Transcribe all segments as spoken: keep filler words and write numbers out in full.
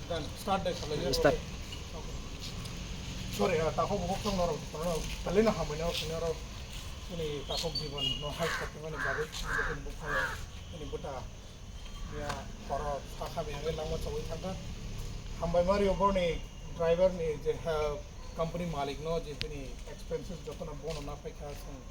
Start dai, salai. Start. Sorry, ah, takhuk bukhuk tong norok, norok, talina hambai norok, norok, ini takhuk jiban no hai sakimani bagwi, ini bukhai, ini buta, ya, khoro, sakha biyangwi langma chawui thangkha. Hambai mari oborni driver ni je, ha, company malik no je bini expenses jotono bono na paikha, chwng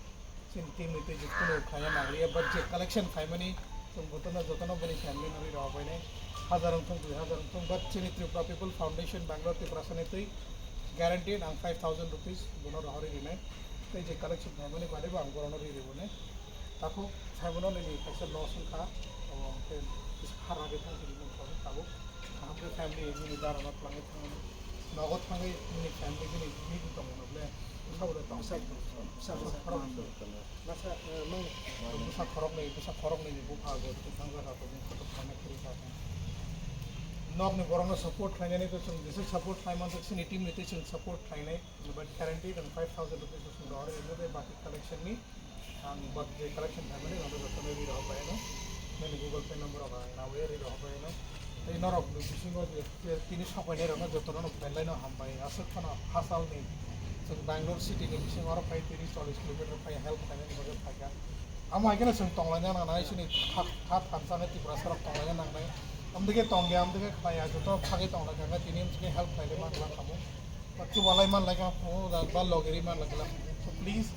Chini team ni twi je kunu khlaiya nanglia, but je collection khlaimani, chwng botono jotono bini family no rwi rw painai, hajar wngthung, dui hajar wngthung, but chini Tripura People Foundation Bangalore Tiprasa ni twi guaranteed ang five thousand rupees bono rohorwi rinai. Tei je collection khlaimani bade bo ang borokno rwi rwbonai. Takhuk saimano nini kaisa loss wngkha, abo hwnkhe kisa kha ragwi thang sini wngkha tabuk. Kaham khe family nini dara no twlangwi thangmani. Nogo thangwi nini family bini bini tongmano ble. Bwsa bo tong. Bwsa, bwsa, bwsa khorok. Bwsa, eh, mang. Bwsa khoroknwi, bwsa khoroknwi ni bupha bo twi thang jaga to bini kotor khlaina khiri kha. Nokni borokno support khlainani to chwng jesa support khlai manjak, chini team ni twi chwng support khlainai. But guarantee ang five thousand rupees chwng rohor rinai, baki collection ni. Ang bak je collection khlaimani, ang jotono ri rohor bai no. Nini Google Pay number rok ang nawi ri rohor bai no. Tei norok ni bisingo je, je tini sapainai rokno jotono no belai no hambai. Aswk phano hasalni chwng Bangalore city ni bisingo oro phai tini chollish kilometer phai help khlainani bagwi phaikha. Amo hai kheno chwng tonglaina nangnai, chini ha, ha thansa ni Tiprasa rok tonglaina nangnai. Amtwkhe tongya, amtwkhe khlaiya, joto phagwi tonglaikha, tini amtwkhe help khlailai ma khlakhamu. Chubalai man lai kha phungo da ba logeri man lai kha. So please,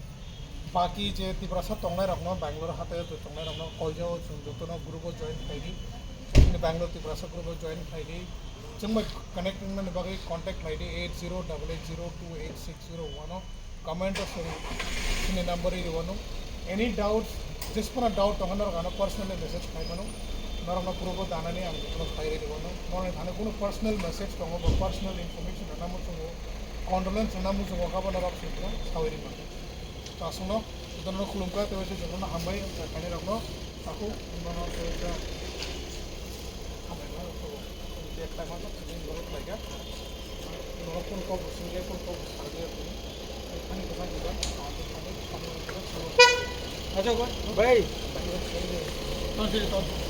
baki je Tiprasa tongnai rokno, Bangalore hatai je tongnai rokno call jao, chwng jotono group o join khlai di. Chini Bangalore Tiprasa group o join khlai di. Chwng bai connect wngmani bagwi contact khlai di eight zero double eight zero two eight six zero one o. Comment o chwng chini number ri wano. Any doubts, jesphano doubt tongo norok ano personally message khlai mano. Norokno group o danani ang jotono khlai ri wano. Norokni thani kunu personal message tongo ba personal information rwna muchungo, condolence rwna muchungo kha bo norok chwngno sawi ri mano. Chwng aswkno jotono khulumkha tei waisa jotono hambai khainai rokno takhuk nono tei waisa hambai mano. Tei khlai mano, tei borok khlai kha. Norok phone kok bo sing khe, phone kok bo sar khe, ani bwsai ni ba, ani bwsai ni ba, Acha, bai. Tonsiri, tonsiri.